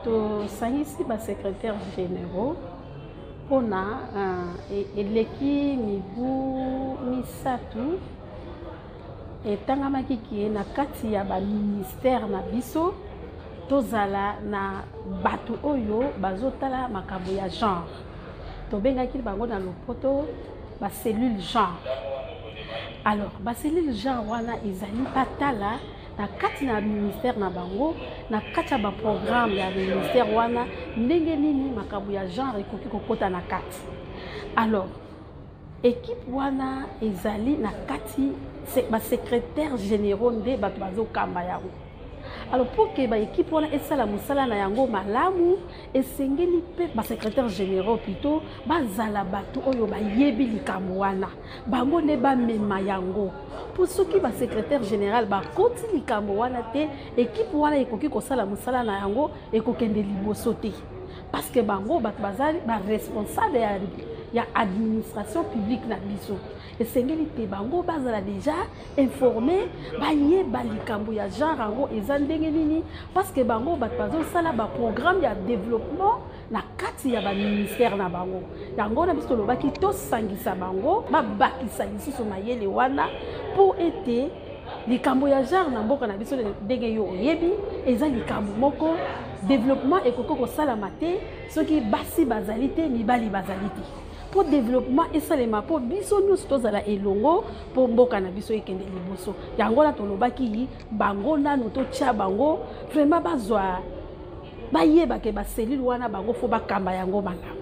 Tosangisi basecrétaire généraux mpona eleki mibu misatu etangamaki ke na kati ya baministère na biso tozala na bato oyo bazotala makambo ya genre. Tobengaki bango na lopoto bacellule genre. Alors bacellule genre wana ezali batala na kati na ministère na bango, na kati ya baprogramme ya ministère wana, ndenge nini makambo ya genre ekoki kokota na kati. Alors équipe wana ezali na kati basecrétaire généraux nde bato bazokamba yango. Alors pour ke baéquipe wana esala mosala na yango malamu, esengeli mpe basecrétaire généraux plutôt bazala bato oyo bayebi likambo wana, bango nde bamema yango. Mpo soki basecrétaire général bakoti likambo wana te, équipe wana ekoki kosala mosala na yango ekokende liboso te, parce que bango bato bazali baresponsable ya administration publique na biso. Esengeli te bango bazala déjà informé, bayeba likambo ya genre yango eza ndenge nini, parce que bango bato bazosala baprogramme ya développement na kati ya baministère na bango. Yango wana biso tolobaki tosangisa bango, babakisa lisusu mayele wana mpo ete likambo ya genre na mboka na biso, ndenge yo oyebi, eza likambo moko développement ekoki kosalama te soki basi bazali te, mibali bazali te. Mpo développement esalema, mpo biso nyonso tozala elongo mpo mboka na biso ekende liboso. Yango wana tolobaki bango nanu totya bango vraiment bazwa bayebake bacellule wana, bango fo bakamba yango malamu.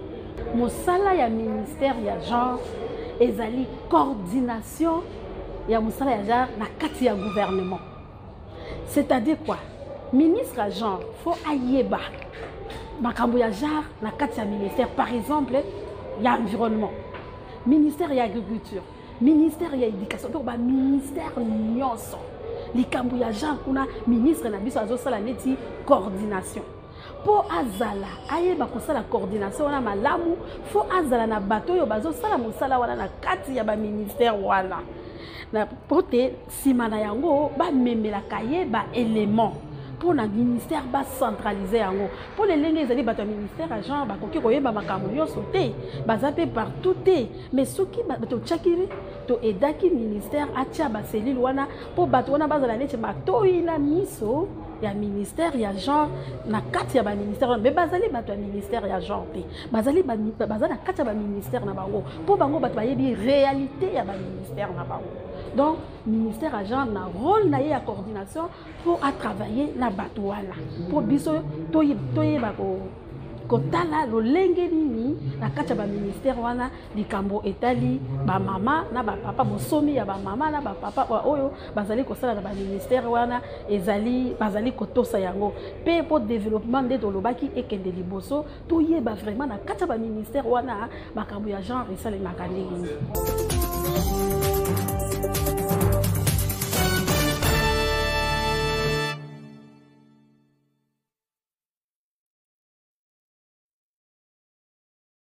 Mosala ya ministère ya genre ezali coordination ya mosala ya genre na kati ya gouvernement. C'est-à-dire quoi? Ministre ya genre fo ayeba makambo ya genre na kati ya ministère, par exemple ya environnement, ministère ya agriculture, ministère ya éducation, donc baministère nyonso likambo ya genre kuna ministre na biso azosala neti coordination. Mpo azala ayeba kosala coordination wana malamu, fo azala na bato oyo bazosala mosala wana na kati ya baministère wana, mpo te nsima na yango bamemelaka ye baélément mpo na ministère bacentralize yango. Mpo na ndenge ezali, bato ya ministère ya genre bakoki koyeba makambo nyonso te, baza mpe partout te. Mais soki totiaki, toaidaki ministère atia bacellule wana mpo bato wana bazala neti matoi na miso ya ministère ya genre na kati ya baministère wana. Me bazali bato ya ministère ya genre te, bazali baza na kati ya baministère na bango, mpo bango bato bayebi réalité ya baministère na bango. Donc ministère ya genre na rôle na ye ya coordination mpo atravaille na bato wana, mpo biso toyeba kotala lolenge nini na kati ya baministère wana likambo etali bamama na bapapa, bosomi ya bamama na bapapa oyo bazali kosala na baministère wana ezali bazali kotosa yango mpe mpo développement nde tolobaki ekende liboso, toyeba vraiment na kati ya baministère wana makambo ya genre esalemaka ndenge nini.